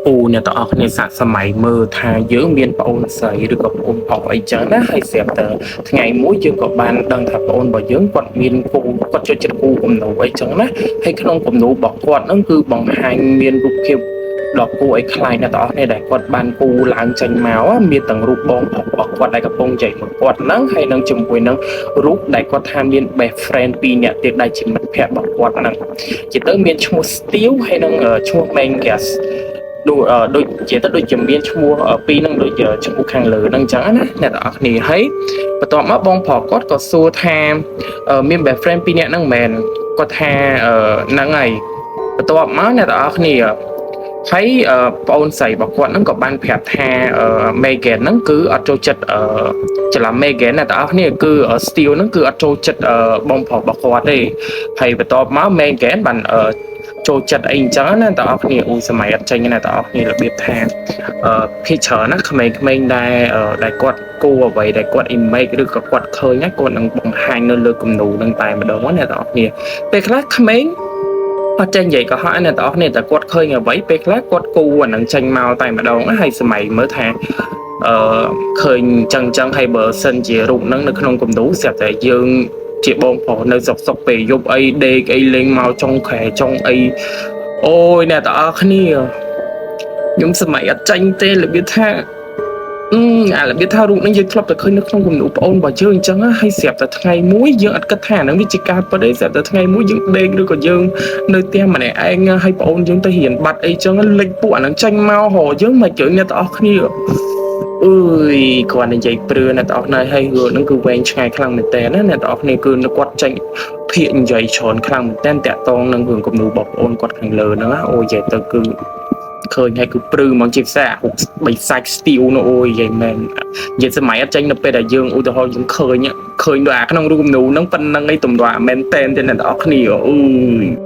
ពូអ្នកទាំងអស់គ្នាសាកសម័យមើលថាយើងមានប្អូនស្រីឬក៏ប្អូនប្រុសអីចឹងណាហើយស្រាប់តែថ្ងៃមួយយើងក៏បានដឹងថាប្អូនរបស់យើងគាត់មានគូគាត់ចូលចិត្តគូគំនូអីចឹងណាហើយក្នុងគំនូរបស់គាត់ហ្នឹងគឺបង្ហាញមានរូបភាពដ៏គួរឲ្យខ្លាចអ្នកទាំងអស់គ្នាដែលគាត់បានគូឡើងចេញមកមានទាំងរូបបងប្រុសរបស់គាត់ដែលកំពុងនិយាយមួយគាត់ហ្នឹងហើយនឹងជាមួយនឹងរូបដែលគាត់ថាមាន best friend ពីរនាក់ទៀតដែលជាមិត្តភក្តិរបស់គាត់ហ្នឹងជាទៅមានឈ្មោះ Steve ហើយនិងឈ្មោះ Mangas ដូចដូចជាទៅដូចជាមានឈ្មោះពីរហ្នឹងដូចជាឈ្មោះខាងលើហ្នឹងអញ្ចឹងណាអ្នកទាំងអស់គ្នាហើយបន្ទាប់មកបងប្រុសគាត់ក៏សួរថាមាន best friend ពីរនាក់ហ្នឹងមែនគាត់ថាហ្នឹងហើយបន្ទាប់មកអ្នកទាំងអស់គ្នាហើយប្អូនស្រីរបស់គាត់ហ្នឹងក៏បានប្រាប់ថា Megan ហ្នឹងគឺអត់ចូលចិត្តច្រឡំ Megan អ្នកទាំងអស់គ្នាគឺ Steve ហ្នឹងគឺអត់ចូលចិត្តបងប្រុសរបស់គាត់ទេហើយបន្ទាប់មក Megan បានចូលចិត្តអីអញ្ចឹងណាទាំងអស់គ្នាអូយសម័យអត់ចេញណាទាំងអស់គ្នារបៀបថាអឺភាគច្រើនណាក្មេងៗដែលដែលគាត់គូអ្វីដែលគាត់ image ឬក៏គាត់ឃើញណាគាត់នឹងបង្ហាញនៅលើគំនូនឹងតែម្ដងណាអ្នកទាំងអស់គ្នាពេលខ្លះក្មេងអត់ចេះនិយាយកុហកអ្នកទាំងអស់គ្នាតែគាត់ឃើញអ្វីពេលខ្លះគាត់គូអានឹងចេញមកតែម្ដងណាហើយសម័យមើលថាអឺឃើញចឹងចឹងហើយបើសិនជារូបហ្នឹងនៅក្នុងគំនូស្រាប់តែយើងជាបងប្រុសនៅសុកសុកពេលយប់អីដេកអីលេងមកចុងខែចុងអីអូយអ្នកទាំងអស់គ្នាខ្ញុំសម័យអត់ចាញ់ទេរបៀបថាអឺអារបៀបថារូបហ្នឹងយើងធ្លាប់តែឃើញនៅក្នុងគំនូប្អូនរបស់យើងអញ្ចឹងហើយស្រាប់តែថ្ងៃមួយយើងអត់គិតថាហ្នឹងវាជាការពិតទេស្រាប់តែថ្ងៃមួយយើងដេកឬក៏យើងនៅផ្ទះម្នាក់ឯងហើយប្អូនយើងទៅរៀនបាត់អីចឹងលេចពួកអាហ្នឹងចេញមករកយើងមកជើងអ្នកទាំងអស់គ្នាអើយគាត់និយាយព្រឿអ្នកទាំងអស់គ្នាហើយរឿងហ្នឹងគឺវែងឆ្ងាយខ្លាំងមែនតើណាអ្នកទាំងអស់គ្នាគឺគាត់ចេញភាកនិយាយច្រើនខ្លាំងមែនតើតាក់តងនឹងរឿងគំនូរបស់ប្អូនគាត់ខាងលើហ្នឹងណាអូយនិយាយទៅគឺឃើញហើយគឺព្រឺហ្មងជាពិសេសអាហុកបីសាច់ស្ទៀវនោះអូយនិយាយមែននិយាយសម័យអត់ចេញនៅពេលដែលយើងឧទាហរណ៍យើងឃើញឃើញដូចអាក្នុងរូបគំនូហ្នឹងប៉ុណ្្នឹងឯងទម្រាំមែនតែនទេអ្នកទាំងអស់គ្នាអូយ។